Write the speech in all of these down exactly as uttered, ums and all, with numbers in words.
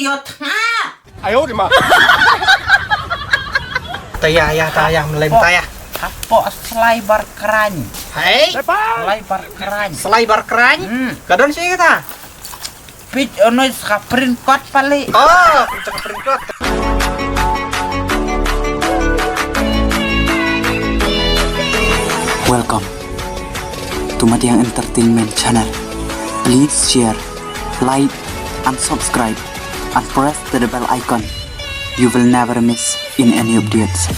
Yo tha. Ayo di ma. Taya ya taya melem taya. Hapoh selai bar kran. Hei. Selai bar kran. Selai bar kran. Hmm. Kadon sih kita. Pit ono ska print kot pali. Oh, ska print kot. Welcome to Madiang Entertainment Channel. Please share, like, and subscribe, and press the bell icon. You will never miss in any updates.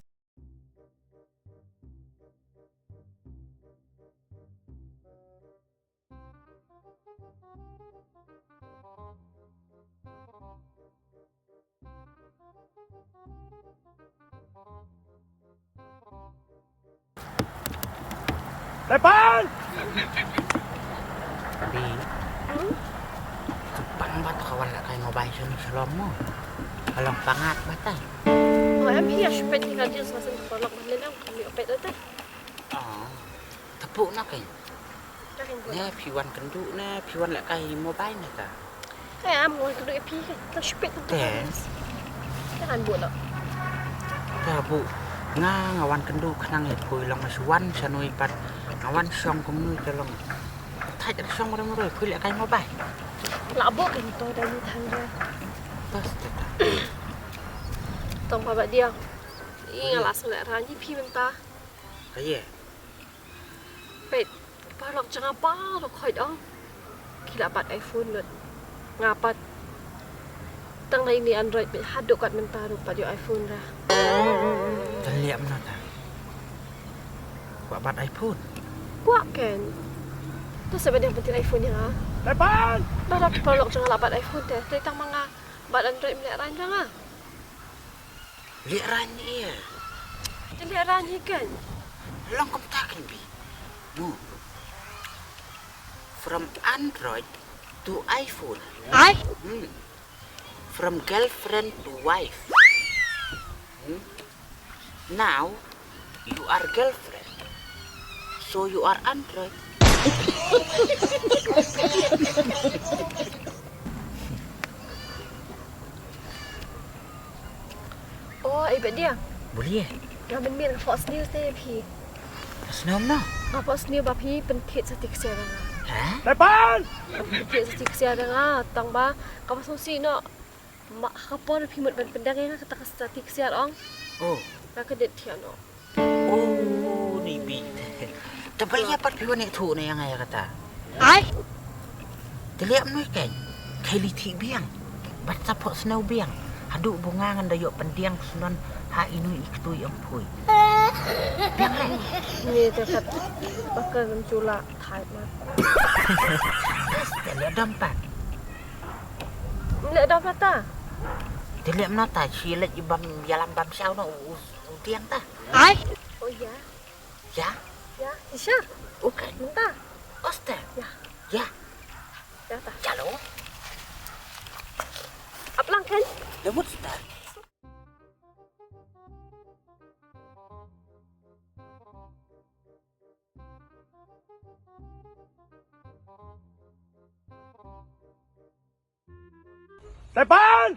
Tepan! Bi. Hmm? Tepan ba ka wan lehkai mobile sha shalom mo. Ka long pangat ba ta. Oh, em hi ya shupet ni ka jeans masan ka lok ban lenang kami opet ta. Ah. Tepu na kan. Ne phi wan kynduh ne phi wan lehkai mobile ne ka. Te am wan kynduh ïa phi kan. Ka shipit kan. Te. Te kan buh noh. Te buh. Nga nga wan kynduh khnang ïa phi long nga shu wan sha noi pat. Nga wan shong kumno te long. Thait da shong rem roi phi lehkai mobile. La buh kan to da ni thang ja. Tos te ta. Tong ba ba dia. I nga la sngewlehrain ïa phi mynta. Ka ye. Peit, paralok jong nga baroh khoit ong. Ki la bat iPhone lut. Nga pat. Tang na ine Android peit haduh kat mynta ruh pat ïoh iPhone ra. Te liam na ta. Kwah bat iPhone. Kwah ken. Tu sebab dia penting iPhone ïa nga. Tepan! Baroh paralok jong nga la bat iPhone te. Te tang ma nga bat Android mleh rain jong nga. Lehrain ïa. Te lehrain ïa kan. Long kumta kan Bi. Move. From Android to iPhone. Ai? Hmm. From girlfriend to wife. Hmm. Now you are girlfriend. So you are Android. Oh, ai ba dia. Boleh eh? Nga mynmiet nga phohsniew te phi. Phohsniew no? Nga phohsniew ba phi pynthied sa ti ksiar nga. Ha? Tepan! Pynthied sa ti ksiar nga tang ba ka ba sngewsih no. Ma ka por phi mut ban pyndang ïa nga kata ka sa ti ksiar ong. Oh. Nga ka det thiah no. Oh, ni Bi. Te ba ïa pat phi wan ïathuh na ïa nga ïa kata. Ai. Te leh mano ken. Khei leit thik biang. Bad sa phohsniew biang. Haduh ba nga ngan da ïoh pyndiang snon ha ino i ktu i ong phui. Biang leh. Ni te kat. Bakal ngam chula thait ma. Te leh dom pat. Leh dom pat ta. Te leh mano ta shi leh i bam ïalam bam shaw no u, u, u diang ta. Ai. Oh ya. Ya. Ya, isha. Ukan. Mynta. Oste. Ya. Ya. Ya ta. Chalo. Aplang kan? Lewat sta. Tepan!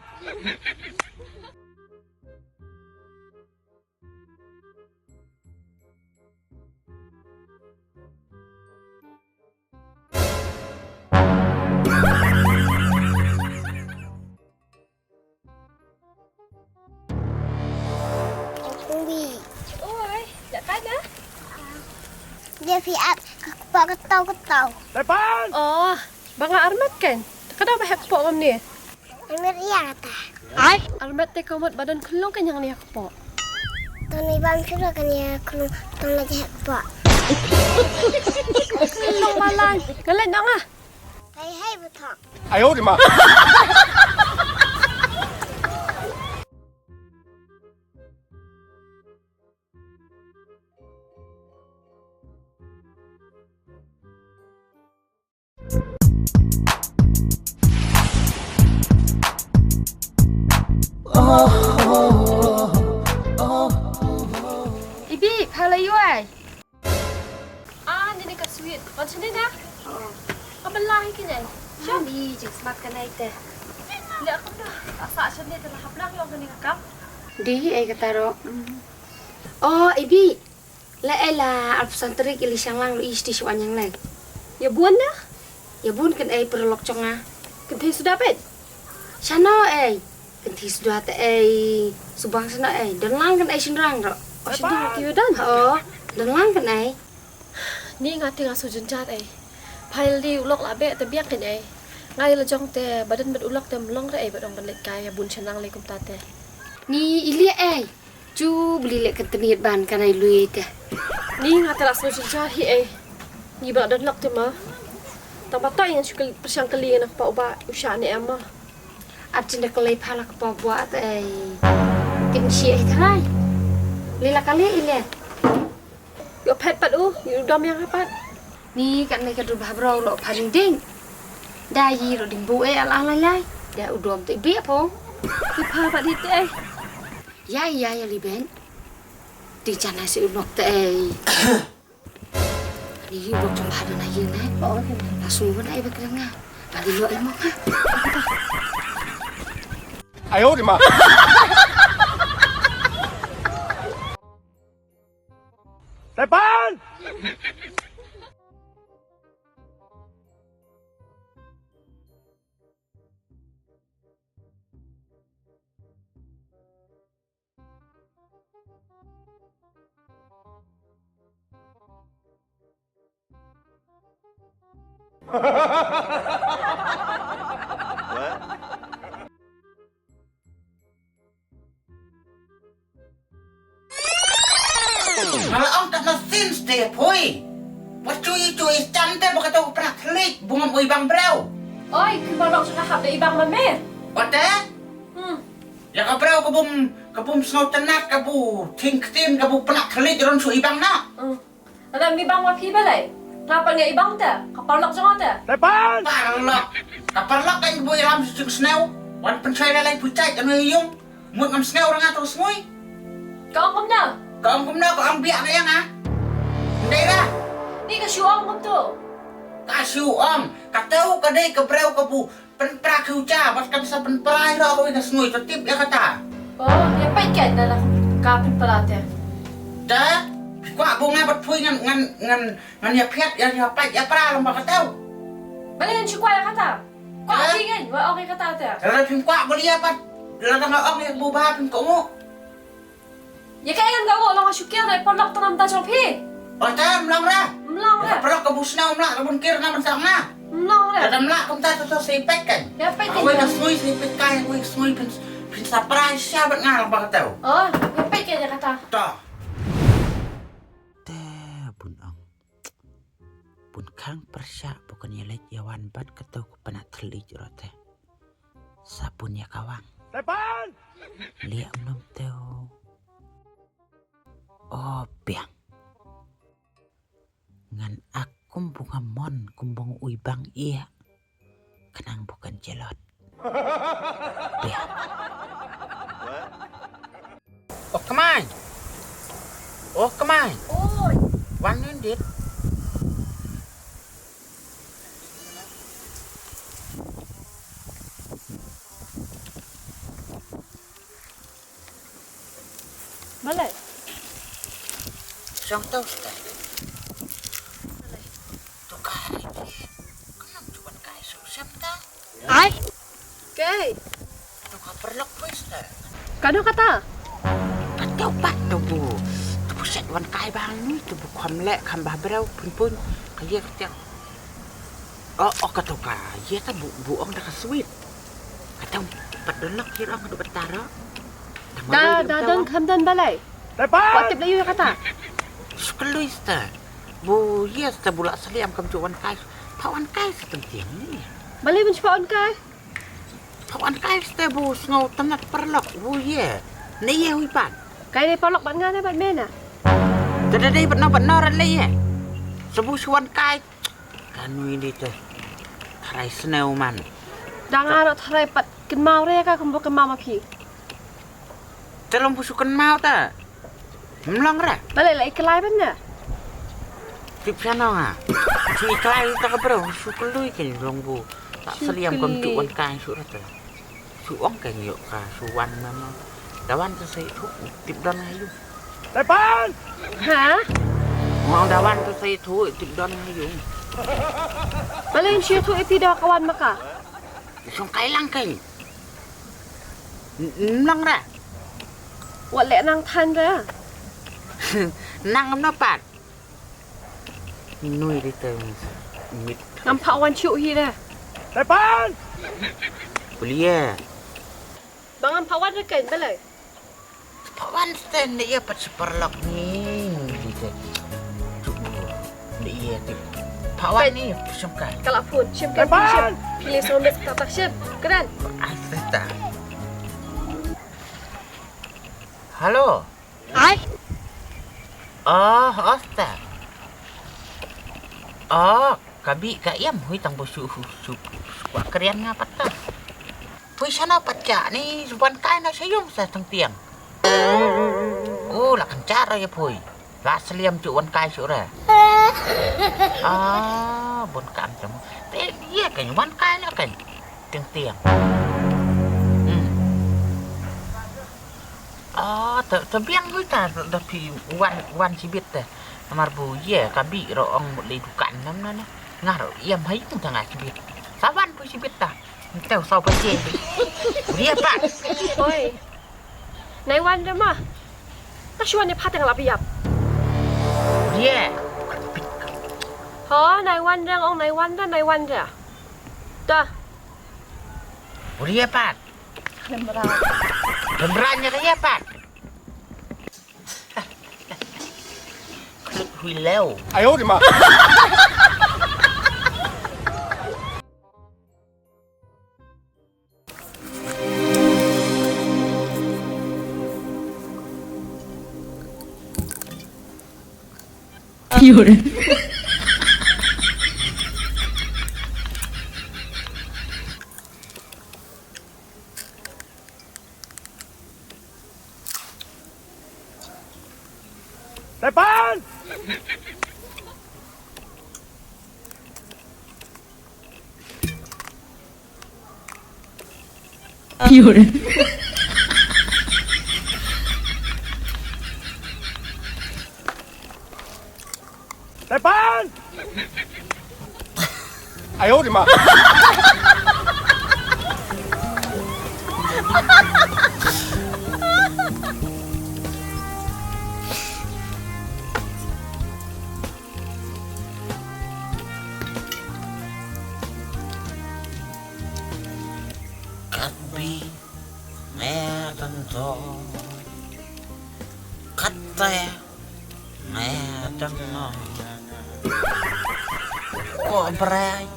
Ui. Oi, dak kai na? Dia phi ap ka kpoh ka tau ka tau. Tepan! Oh, ba nga armet kan? Ka dang ba heh kpoh ngam ne? Armet ïa kata. Ai, armet te ka mut ba don khyllung kan ïa nga ne heh kpoh. Tang ni bam shuh kan ïa khyllung tang la heh kpoh. Khyllung ba lai. Nga leit noh nga. Hei hei betok. Ayo di ma. Ibi, pha la ïoh ai. Ah, ni ni ka sweet. Wan sini na. Ka bela hi kini. Shami, jing smat ka nai te. Leh kumno, la sah shane te la hap lang ïa kane ka kam. Dei ei kata ruh. Oh, Ibi. Leh ei la arphew san tarik i Lishanglang ruh i sdie shu wan ïa nga leh. Ïa bun na? Ïa bun kan ei paralok jong nga. Kan thei suda peit. Shano ei. Kan thei suda te ei. Subang shano ei. Don lang kan ei shynrang ruh. Oh, shynrang ruh ki don. Oh, don lang kan ei. Ni nga te nga shu jynjar ei. Phail di u lok la beh te biang kan ei. Nga ïa la jong te ba don bad u lok te mlong re ei ba dang ban leit kai ïa bun shynrang lei kumta te. Ni i leh ei. Ju beli leh kan teniet ban kan ai lui te. Ni nga te la shu jynjar hi ei. Ni ba don lok te ma. Tang ba tai ngan shu pyrshang kali ngan pa u ba u sha ne em ma. Ap jin da kali pha la ka pa bua te ei. Tim shi ei tharai. Li la kali i leh. Ïoh phet pat u, ïoh dom ïa nga pat. Ni katne ka dur bha bro lo pha ding ding. Da yi ro ding bu e al al lai lai. Da u dom te bi apo. Te pha pat di te. Ya ya ya li ben. Di jana se u nok te. Ni yi bok jong bha da na yi ne. Oh, okay. La su na e ba kren nga. Ba li lo e mok ha. Ayo di ma. Tepan! Nga la ong katno sien sdei phui. Wat shu ïoh shu ïoh sdang te ba kato ka pynah thylliej ba ngam u ibang briew. Oi, ki paralok jong nga hap da ibang ma me. Wat te? Hmm. Ïa ka briew ka bym, ka bym sngewtynnat, ka bym thiang ktien, ka bym pynah thylliej ruh shu ibang noh. Hmm. Lada ym ibang ma phi balei? Nga pat nga ibang te, ka paralok jong nga te. Paralok. Ka paralok kan ka bym ïalam sha jingsngew. Wan pynshoi lei lei pyrshah ïa kane ïung. Mut ngam sngew ruh nga to sngew. Ka ong kumno? Ka ong kumno, ka ong biang ïa nga. Ndei ra. Ni ka shu ong kumto. Ka shu ong, kato ka dei ka briew ka bym pynpra ki u ja, bad kam sa pynpra ïa ka, ka sngew to tip ïa kata. Oh, ïa peit ka na la ka pynpra te. Te, phi kwah ba nga bad phi ngan, ngan, ngan, ngan ïa phet, ïa, ïa peit, ïa pra lang ba kata. Balei ngan shu kwah ïa kata? Kwah phi ngan, wa ong ïa kata te. Lada phim kwah ba ïa pat, lada nga ong ïa ka bu ba phim kohnguh. Ïa kaei ngan kohnguh, long shu kir da i paralok tang namar jong phi. Oi te, mlong re. Mlong re. Paralok ka bu sniew mlak, ka bun kir namar jong nga. Mlong re. Lada mlak kumta to to sa ïa peit kan. Ïa peit kan. Awei ka sngew sa ïa peit kan, awei ka sngew phin, phin sa prai sha bad nga lang ba kata. Oh, ïa peit kan ïa kata. To. Te bun ong. Bun khang pyrshah ba kan ïa leit ïa wan bad kato ka pynah thylliej ruh te. Sa bun ïa ka wang. Tepan! Liah mlum teu. O biang. Ngan ak kum bu nga mon kum bong ui bang ïa. Khnang bu kan jelot. Biang. O kmai. O kmai. Oi. Wan nun dit. Balei? Shong tau stai. Balei? Tu kai. Kam ju wan kai su sem ta. Ai. Kei. Tu ka paralok pui stai. Kano kata? Kata upat tu bu. Tu bu set wan kai bang ni tu bu kham leh kham bah brau pun pun. Kali kata. Oh, oh, kata ka. Ye ta bu, bu ong da ka sweet. Kata pat don lak kir ong da batara. Da, da don kham don balai. Ko tip da yu kata. Sukului sta. Bu ye sta bu la sali am kam ju wan kai. Pa wan kai sa tam tiang ni. Balai ban pa wan kai. Pa wan kai sta bu sngew tang ngat paralok bu ye. Ne ye hui pan. Kai ne paralok ban nga ne ban mena. Tada dei ban no ban no ran le ye. Sa bu shu wan kai. Ka nui di te. Tharai sniew man. Dang aro tharai pat kynmaw re ka kumbu kynmaw ma phi. Te long bu shu kynmaw ta. Mlong re. Bale la iklai ban na. Tip sana nga. Shu iklai ta ka bro shu klui ke long bu. Tak seliam kam tu wan kai shu rata. Shu ong ka ngi ïoh ka shu wan ma ma. Da wan ka sa ïathuh tip don ha ïu. Tepan! Ha? Ma ong da wan ka sa ïathuh tip don ha ïu. Balei shu ïathuh ïa phi da ka wan ma ka? Shong kai lang kai. Nang ra. Wat leh nang than ra. Nang em na pat. Nui ri te mit. Ngam phah wan shuh hi re. Tepan! Kulia. Ba ngam phah wan re ken balei? Phah wan sten ne ia pat si paralok ni nui ri te. Ni ia te. Phah wan ni sum ka. Ka la phone shim ka. Tepan! Shim. Phi leh song bes ta tak shim. Kren. Ai ta. Halo. Ai. Oh, oh, ta. Oh, ka bih ka iam hui tang bo shu, shu, shu, shu kwah kren nga pat ta. Phui shano pat ka ni wan kai na shayung sa tang tiang. Oh, la kan cara ya phui. La seliam ju wan kai shu re. Ah, bun kam jam. Te ya kan wan kai na kan. Tiang tiang. Hmm. Ah, ta, ta biang hui ta, ta phi wan, wan sibit ta. Namar bu ye ka bih ro ong mut lei dukan nam na na. Ngar iam hai ta nga sibit. Sa wan bu sibit ta. Teu sau pa je. Dia pa. Oi. Nai wan de ma. Ta shuan ne phateng la biap. Dia. Ho, nai wan de ong nai wan de, nai wan de. Ta. Dia pa. Lembra. Lembra nya dia pa. Klik hui leo. Ayo di ma. Tepan! Tepan! Ayo di ma. Katbi me tento. Kate me tento. Ko brai.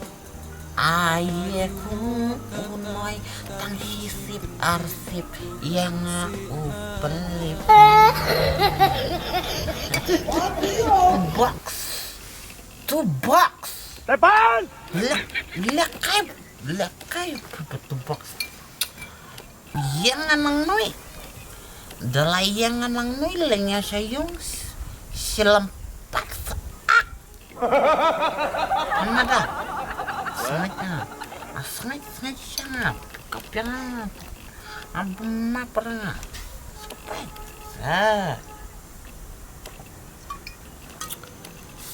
Ai ye kung unoi tang hisip arsip yang u pelip. Box. Tu box. Tepan. Lek lek kai lek kai tu box. Yang anang nui. Dalai yang anang nui leng ya sayung. Silam paksa. Anada. Sngai ka. Sngai sngai sanga. Kapiana. Abuna peranga. Sampai. Sa.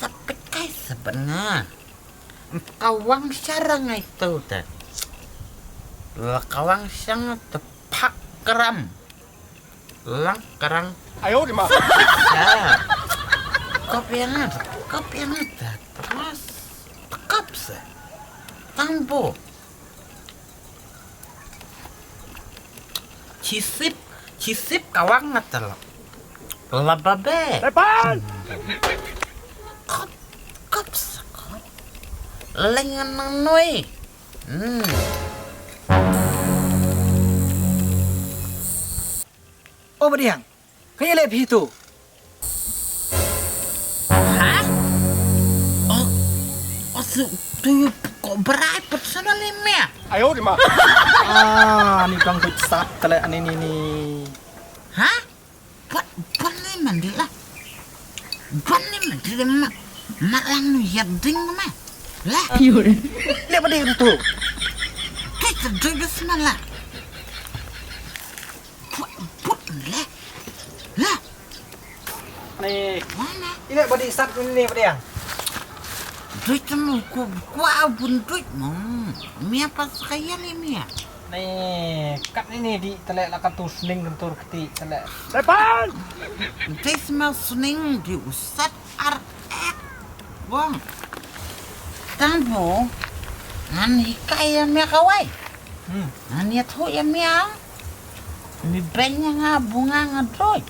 Sampai kai sebenga. Kawang sarang itu te. Kawang sang te pak keram. Lang kerang. Ayo di ma. Sa. Kopiana. Kopiana. Terus. Tekap sa. Tambo. Chisip, chisip kawang nga telo. Lababe. Tepan. Kop, kop, sakop. Lengan nang noi. Hmm. Oh, badiang. Ka ïaleh phi tu. Ha? Oh, oh, tu, tu yu ko berai personal ni me. Ayo di ma. Ah, ni bang bit sap kale ani ni ni. Ha? Ban, ban ni mandi lah. Ban ni mandi ma. Ma lang nu yap ding ma. Lah. Yur. Leh ba ding tu. Kita dui bes ma lah. Eh, ine ba dih sat ine ba dih. Duit temu ku, ku au bun duit mo. Mia pas kaya le mia. Ni kat ine di telek la katu sening kentur keti telek. Depan. Dei sma sening di usat ar ek. Bong. Tang bu. Ngan hikai ya mia kawai. Hmm. Ngan ya thu ya mia. Mi beng nga bunga nga doi.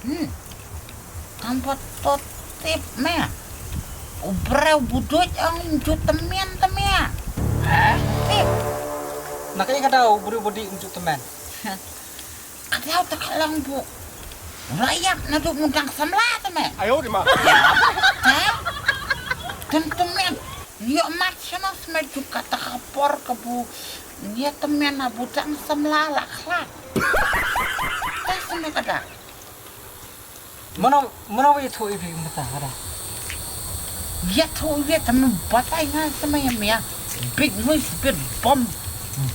Hmm. Tang pat tot tip me. U breu bu doi ang ju temen te me. Eh? Tip. Na kai ka dau breu bu di ju temen. Ka dau te ka long bu. Rayap na du mudang samla te me. Ayo di ma. Te. Tem temen. Yo mat shana sme ju kata ka por ka bu. Nia temen a bu dang samla la khlat. Te sme ka dau. Mano, mano wi thu ibi mata ada. Ya thu ya temen batai nga sama ya mia. Big noise big bomb.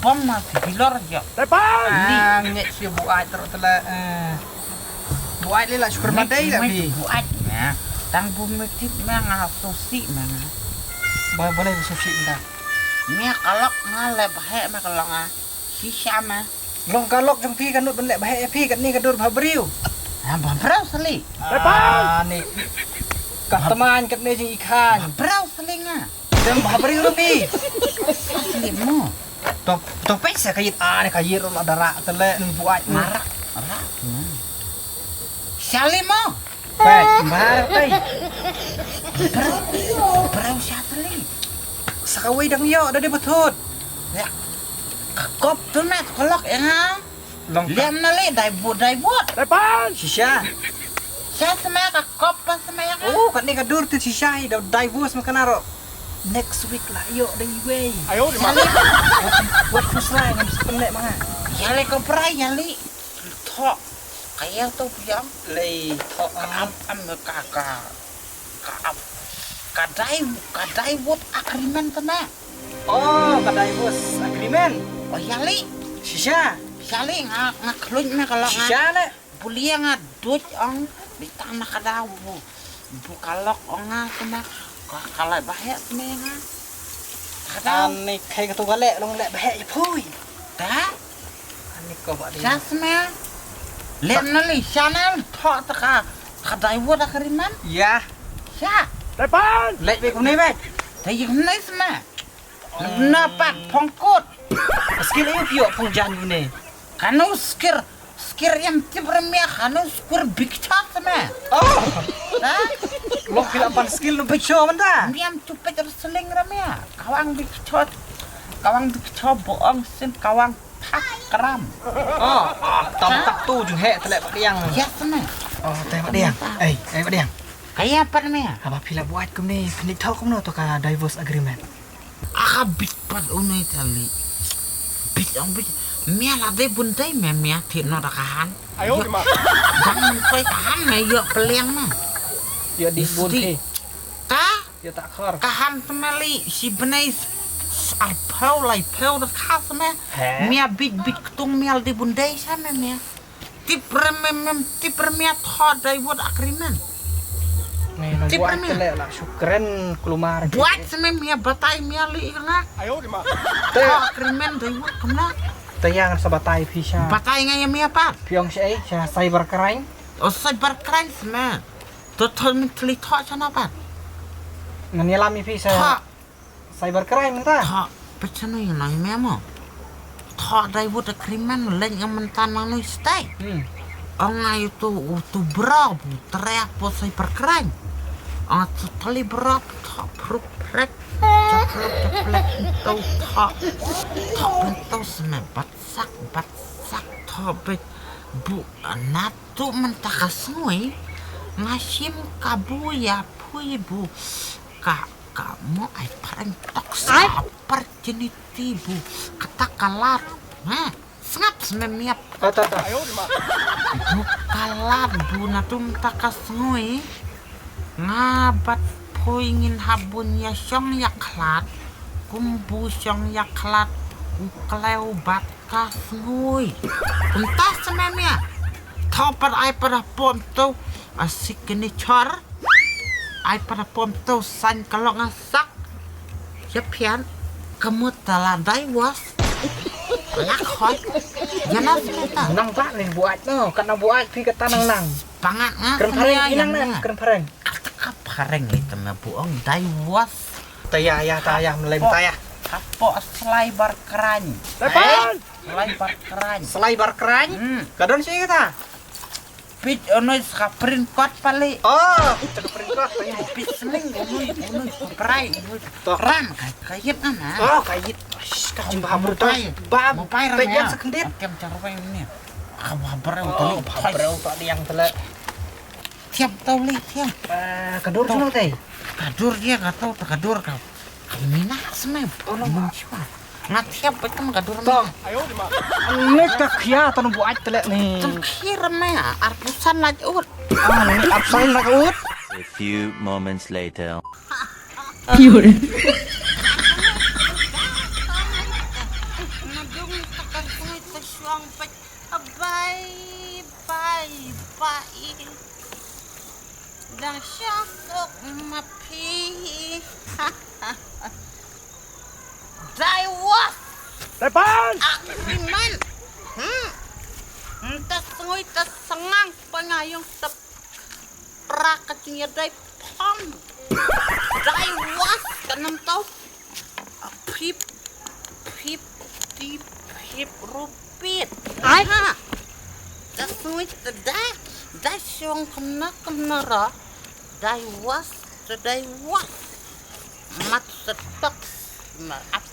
Bomb ma si bilor ya. Depan. Ni nge si bu ai terus tela. Bu ai le la syukur madai la bi. Bu ai na. Tang bu metit ma nga sosi ma nga. Ba balai bu sosi nda. Mia kalok nga le bahe ma kalok nga. Shisha ma. Long kalok jong phi ka nut ban leh bahe phi kat ni ka dur bha briew. Ha bha briew sali. Depan. Ah, ni. Ka teman kat ni jing ikan. Bha briew sali nga. Dem bha briew ru phi. Sali mo. To to pek sa kayit ah ni kayit ru la dara tele ni buat ni. Marak. Rak. Sali mo. Pek, mar pek. Brau, brau shatli. Sakawai dang yo, dah dia betul. Ya. Kop tu nak kolok ya nga. Long. Liam na le dai bu dai bu. Depan. Shisha. Sha sama ka kop pa sama ya nga. Oh, kat ni ka dur tu shisha hi dai bu sama kana ro. Next week lah yo dai wei. Ayo di mana? Wat pusra ngam sepenek manga. Ya le ko prai ya le. Tho. Kaya to biang. Lei tho am am ka ka ka ap ka dai ka dai wot agreement na. Oh, ka divorce agreement. Oh yali. Shisha. Yali nga nga khlun me ka lo nga. Shisha le. Bulia nga duit ong bitang na ka dau bu. Bu ka lok ong nga kena ka ka lai bahek me nga. Ka dau. Ani kai ka tu ka lek long lek bahek ya pui. Ta? Ani ko ba dia. Sasma. Lem na li channel tho ta ka ka dai wot agreement. Ya. Sha. Depan. Lek be kumne be. Ta yik ne sma. Na pak pongkot. Skill ayu pio pong jan kumne. Kanu skir skir yam tip remia kanu skir big chat sma. Oh. Ha? Long pila pan skill no big show menta. Miam tupet wrestling remia. Kawang big shot. Kawang big shot boong sin kawang takram. Oh, tam tak tu jung he telek badiang. Yes na. Oh, telek badiang. Eh, eh badiang. Kaya pat me. Haba phi la buat kumne, phi nik thaw kumno to ka divorce agreement. Aka bit pat unai tali. Bit ong bit. Mia la dei bun dei me mia thi no da ka han. Ayo di ma. Dang koi ka han me yo peliang me. Yo di bun thi. Ka? Yo tak khor. Ka han temali si benai arpau lai pau da ka sma. Mia bit bit ketung mia la dei bun dei sa me mia. Tip remem tip remia tho dai wot agreement. Tip remia. Tele la sukren klumar. Buat semem ya batai mia li nga. Ayo di ma. Tho agreement dai wot kemna. Tayang sa batai pisa. Batai nga ya mia pat. Piong si ai sa cyber crime. Oh cyber crime sma. To thon tli tho sana pat. Ngan ya lami pisa. Tho. Cyber crime mynta. Tho pechano yang nang memo. Tho dai wot agreement leng yang mynta nang nui stai. Hmm. Ong ayu tu tu bro bu teriak po cyber crime. Ong tu tali bro tho pruk prek. Ceplok ceplek tu tho. Tho tu sene bat sak bat sak tho bet bu natu mynta ka sngui. Ngasim kabu ya pui bu ka Ka mo ai phareng tok sa opportunity bu kata kalat. Ha, sngap sma miap. Ata ta. Bu kalat bu na tum ta ka sngui. Nga bat phui ngin habun ya shong ya khlat. Kum bu shong ya khlat u kleu bat ka sngui. Kumta sma miap. Tho pat ai pat pom tu. A signature. Ai para pom to sign ka long a sak. Ya pian. Ka mut ta la divorce. La khoi. Ya na sini ta. Nang ba ni buat no. Kan na buat pi kata nang nang. Pangat nga. Kren phareng inang na. Kren phareng. Kata ka phareng ni ta na buong divorce. Ta ya ya ta ya melai ta ya. Apo slai bar kran. Lepas. Slai bar kran. Slai bar kran. Hmm. Ka don shi kata. Pit onoi ska print kot pali. Oh, pit ska print kot pali. Pit sling onoi onoi prai onoi. Tok. Ran ka kayit ana. Oh, kayit. Ka jing ba bru to. Ba. Mo pai ran ya. Kem charwai ni. Ka ba breu to. Oh, ba breu to yang tele. Tiap tau li tiap. Ka dur sino te. Ka dur dia ka tau ka dur ka. Mina snem. Ngat siapa? Ngat siapa itu mah gadur. Tong. Ni ka khia tanu buat telek ni. Tang khir me ar pusan laj ut. Ah, ni ar pusan laj ut. A few moments later. Yur. Nadung tekan sungai tersuang pet. Bye bye bye. Dang sha suk ma phi. Dai was. Dai ban. Agreement. Hmm. Nta sngui ta sngang pangayung tep. Pra ka jingya dai pam. Dai was kanam tau. Phip phip tip phip rupit. Ai ha. Da sui da da da shong kena kena ra. Dai was da dai was. Mat setok ma ap.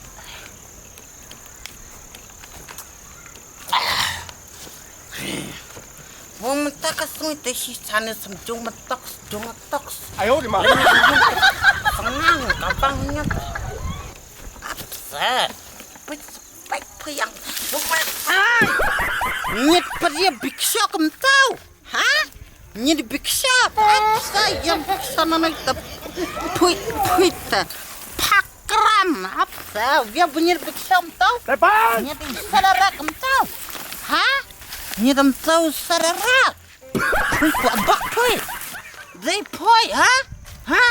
Mo mynta ka sngi te shi sane sem jong ma toks jong ma toks. Ayo di ma. Sengang ka bang nyat. Apsa. Pit pit puyang. Ai. Nyit pa dia biksa kem tau. Ha? Nyit biksa. Apsa yang biksa nanai ta. Pui pui ta. Pakram. Apsa. Dia bunyi biksa kem tau. Depan. Nyit biksa kem tau. Ha? Ngi dam tau sararak. Pui ku abak pui. Dei pui ha? Ha?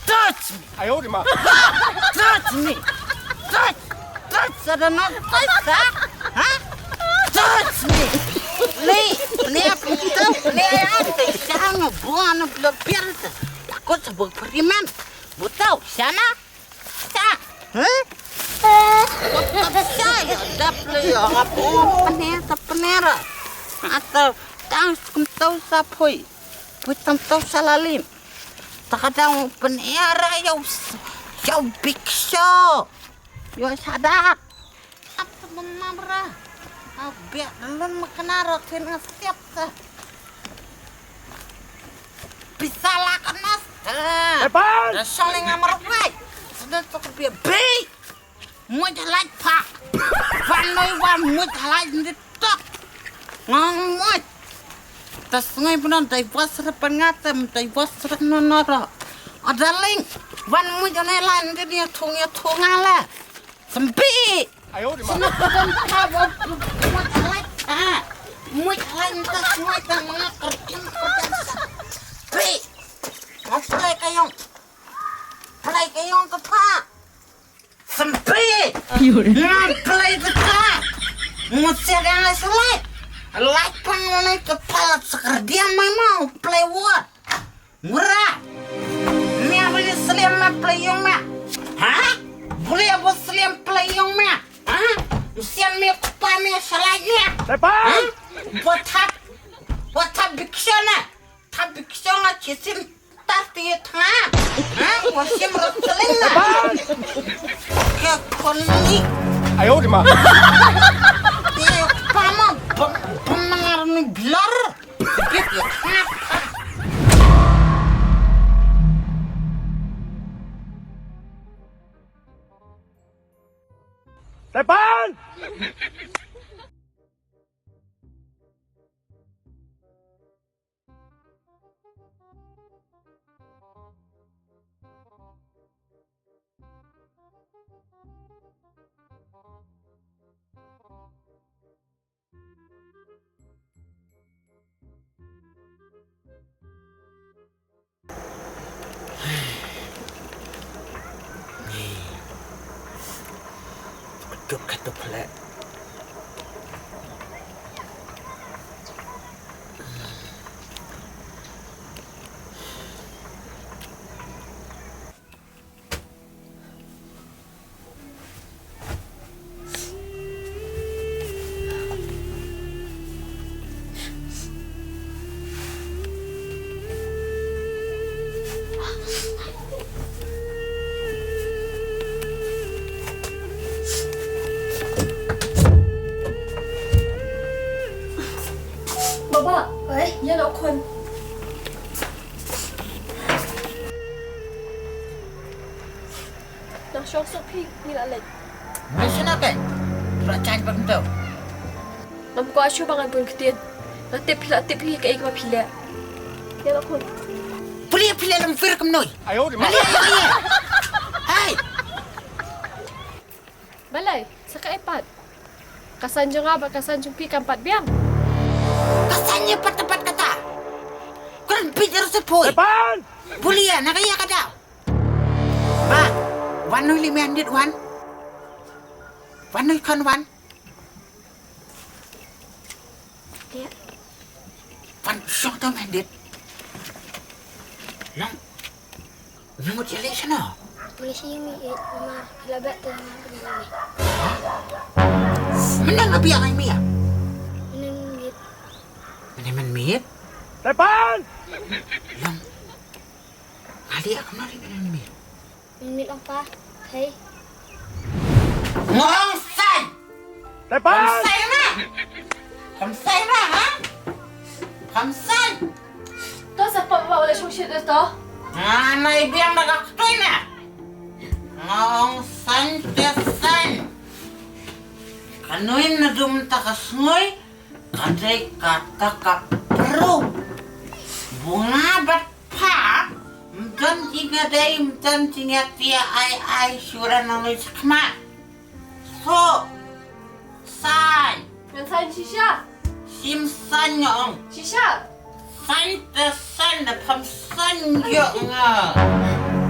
Touch me. Ayo di ma. Touch me. Touch. Touch ada nak touch ha? Ha? Touch me. Ni, ni apa tu? Ni apa? Jangan buang blur biar. Takut sebut perimen. Butau sana. Sa. Heh? Sa ya dap le ya ngap ngap pene sa penera. Ata tang skum tau sa poi. Poi tang tau sa lalim. Takadang penera ya ya bikso. Ya sadak. Ap sa benam ra. Au bia lun makana ra tin ngasiap sa. Bisa la kanas. Epan. Da saling amar bai. Sudah tok bia bai. Muj halaj pa. Wan noi wan muj halaj ni tok. Ngong muj. Ta sngai bunan dai was ra pangata dai was ra nonora. Adaling. Wan muj ne la ni thung ya thung ala. Sembi. Ayo di ma. Sana padan ka ba muj halaj. Ah. Muj halaj ta sembi ta manga kerjin padan sa. Pi. Aslai kayong. Play ka yong ka pa. Sampi. Nga play ka pa. Nga sia dang ai salai. Lai pang ngai ka pa la sakar dia mai mau play word. Ngura. Mia buli sliam ma play yong ma. Ha? Buli abo sliam play yong ma. Ha? Msian mia ka pa mia salai mia. Tepan. Ha? Buat hap. Buat hap bikshona. Tha bikshong a chisim tar ti tha. Ha? Wasim rot seling na. Ke koni. Ayo di ma. Ti pama bam bam nangar ni blur. Bit ya. Tepan. Kut katu pele. Baba, oi, ïa la khun. Nang shong suk phi, ngi la leit. Ngi shna ke? Pra chan pam to. Ngam kwah shuh ba ngan bun ktien. Nga tip phi la tip hi kaei kaba phi leh. Ïa la khun. Pule pule lam fir kam noi. Ayo di ma. Pule pule. Hai. Balei, sa kaei pat? Ka saiñ jong nga bad ka saiñ jong phi kam pat biang. Ka saiñ ïa pat pat kata. Kren phi jar se poi. Epan. Pule ïa na ka ïa ka daw. Ba, wan noi li me handit wan. Wan noi khon wan. Ïa. Wan shong tang me handit. Long. Me mut ïa lei shano? Police ïa mi, eh, ma, la bet tu ma. Mynta nga biang ai mi ïa. Mynta mit. Mynta mynta mit. Tepan! Long. Nga liah kumno lei mynta mynta mit. Mynta mit apa? Hei. Ngong sai. Tepan! Kam sai na? Kam sai na, ha? Kam sai. To sa pam ba wala shong shit to. Nga nai biang da ka ktoi na. Ngong sai te sai. Kanoi na dum ta ka snoi. Ka dei kata ka pru. Bunga bat pha. Mdan ki nga dei mdan ki nga tia ai ai shura na noi sakma. So. Sain. Ngan sain shisha. Sim sain nga ong. Shisha. Sain te sain da pham sain yo nga.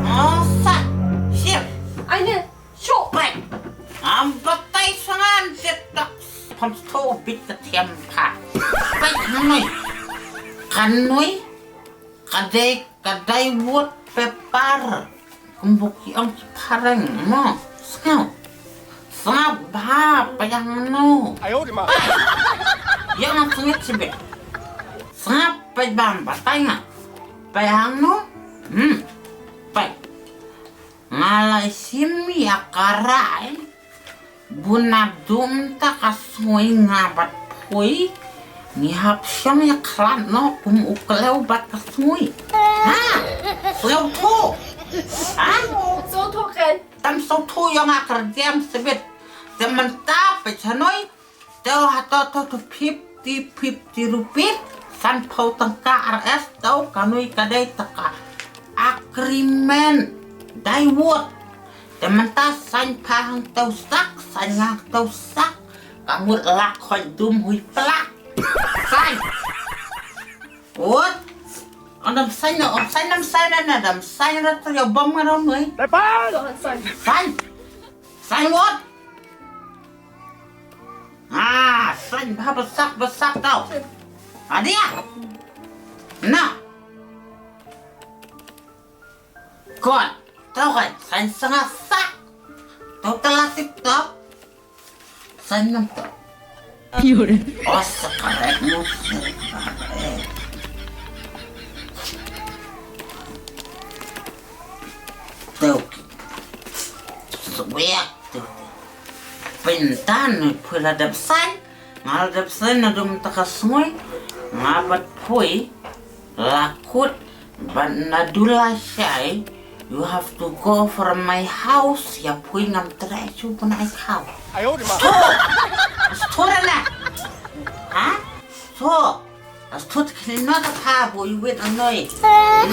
Oh, sa. Sim. Ai ne. Shu. Pai. Am batai sangan setak. Pham sto bit ka thiam pha. Pai hanoi. Kanoi. Ka dei, ka dei wut pepar. Kumbu ki ong ki phareng, no. Sngap. Sngap bha, payang no. Ayo di ma. Yang sngit sibit. Sngap pebam batai nga. Payang no. Hmm. Pai. Nga la sim ïa ka rai. Bun na dum ta ka sngui nga bad phui. Ngi hap shong ïa khlad noh kum u klew bad ka sngui. Ha? Slew thu. Ha? Slew thu ken. Tam slew thu ïa nga kyrdiam sibit. Te mynta peit shanoi. Te hato to to fifty fifty rupees. San phew tyngka R S to kanoi ka dei ta ka agreement. Dai wot. Te mynta sain pha hangto sak, sain nga hangto sak. Ka mut la khoi dum hui plak. Sain. Wot. Andam sain na, om sain nam sain na, andam sain na, to yo bom nga rom noi. Tepan. Sain. Sain wot. Ah, sain bha basak, basak tau. Adia. Na. Kon, tau kan, sain sanga sak. Tau telasik tau. Sain nam tau. Yore. Oh, sakaret mu. Tau. Sweak tau. Pintan pula dap sain. Nga la dep sdang na dum ta ka sngui, nga bad phui la kut bad na dula shai. You have to go from my house. Ïa phui ngam treh shuh pun ai khaw. Ayo di ma. Stho. Stho rana. Ha? Stho. Stho khini na ta pha bu i wit anoi.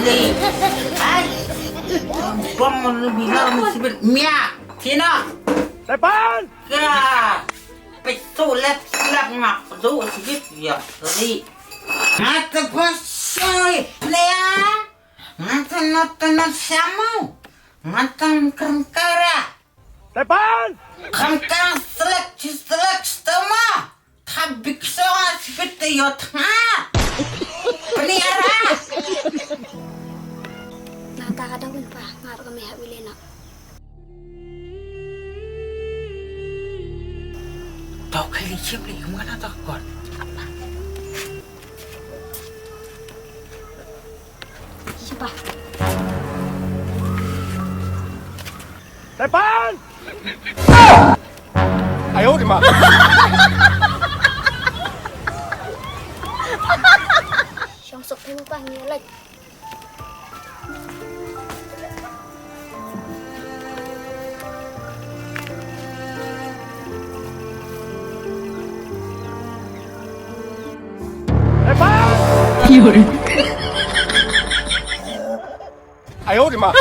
Li. Ai. Bom mon lu bila mon sibit mia. Kino. Tepan. Ka. Peit tu lep lep ngak tu sikit ya li. Ngata pasoi plea. Ngata not not samu. Ngata mkrengkara. Tepan! Kham kang selek chi selek stoma. Tha bikso nga sipit te yot nga. Peniara. Na ta ka dawin pa ngar ka meha wile na. Tau kai li chim li yung na ta kon. Siapa? Tepan! Ayo di ma. Siang sok pun pa ngi like. Tepan! Ayo di ma.